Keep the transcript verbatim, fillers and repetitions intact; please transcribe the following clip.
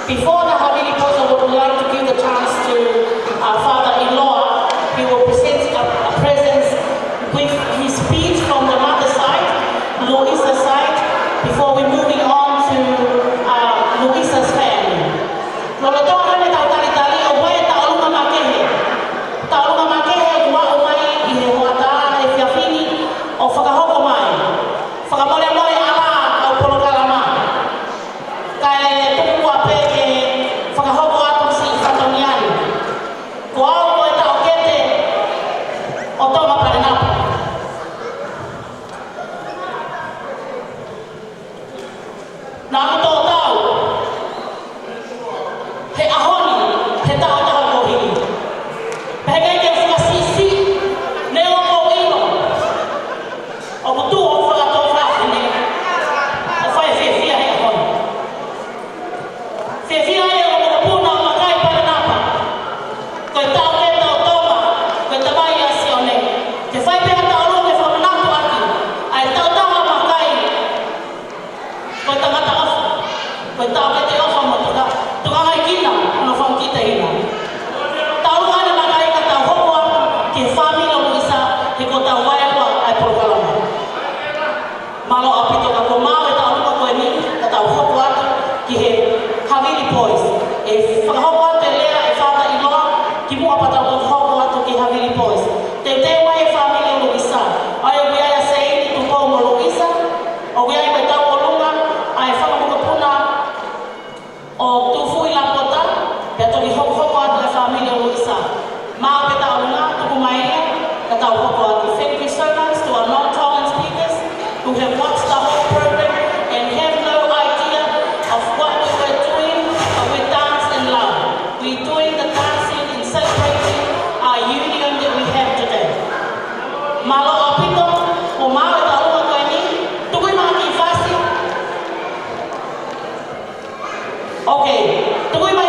Before the Havili Boys, I would like to give the chance to our father-in-law. He will present a, a present with his speech from the mother side, Louisa side, before we moving on to uh, Louisa's family. Lolotonga ʻene tau talitali, ʻoku ʻi ai e tauʻolunga makehe. Tauʻolunga makehe kuo aʻu mai ʻi he hoʻatā he efiafi ni ʻo fakahoko mai. Fakamolemole ʻa e kau polokalama. Kae tuku muʻa pē ke fakahoko atu siʻi fatongia ni. Ko au ko e taʻokete ʻo Tonga Palenapa. Naʻa ku toʻo tau he ʻaho ni, he taʻu ʻe taha kuo hili. Pea he ʻikai ke u fakasiʻisiʻi, neongo ʻeku ʻilo ʻoku tuʻu hoku fakatō fafine ʻo fai fiefia he ʻaho ni. Fiefia ai ʻa e ongo mokopuna ʻo Makai Palenapa. Ko e taʻokete ʻo Tonga, ko e tamai ʻa Sione. Ke fai pē ha tauʻolunga ke fakamanatu ʻaki ʻa e taʻu taha ʻa Makai. Ko e tangata ʻofa, ko e taʻokete ʻofa mo e tuka, tukangaekina hono fanga kiʻi tehina. Tauʻolunga ʻa Makai ka tau hoko atu ki he fāmili ʻo Louisa, he kuo tau vaeua ʻa e polokalama. Mālō ʻaupito, ka ko e maʻu e tauʻolunga ko eni, ka tau hoko atu ki he Havili Boys. ʻE fakahoko atu e lea ʻa e father-in-law, kimuʻa pea tau hoko atu ki he Havili Boys. Teuteu mai e fāmili ʻo Louisa. ʻA ia ʻoku ʻi ai ʻa Seini Tupou mo Louisa, ʻoku ʻi ai mo e tauʻolunga ʻa e fanga mokopuna ʻo Tufuʻi Lapota, pea toki hokohoko atu e fāmili ʻo Louisa. Maʻu pē tauʻolunga, tuku mai ia, ka tau hoko atu. Thank you so much to our non-Tongan speakers who have watched the whole program and have no idea of what we were doing, but we dance in love. We're doing the dancing in celebrating our union that we have today. Mālō ʻaupito, kuo maʻu e tauʻolunga ko eni, tuku mai ha kiʻi fasi. Okay, tuku mai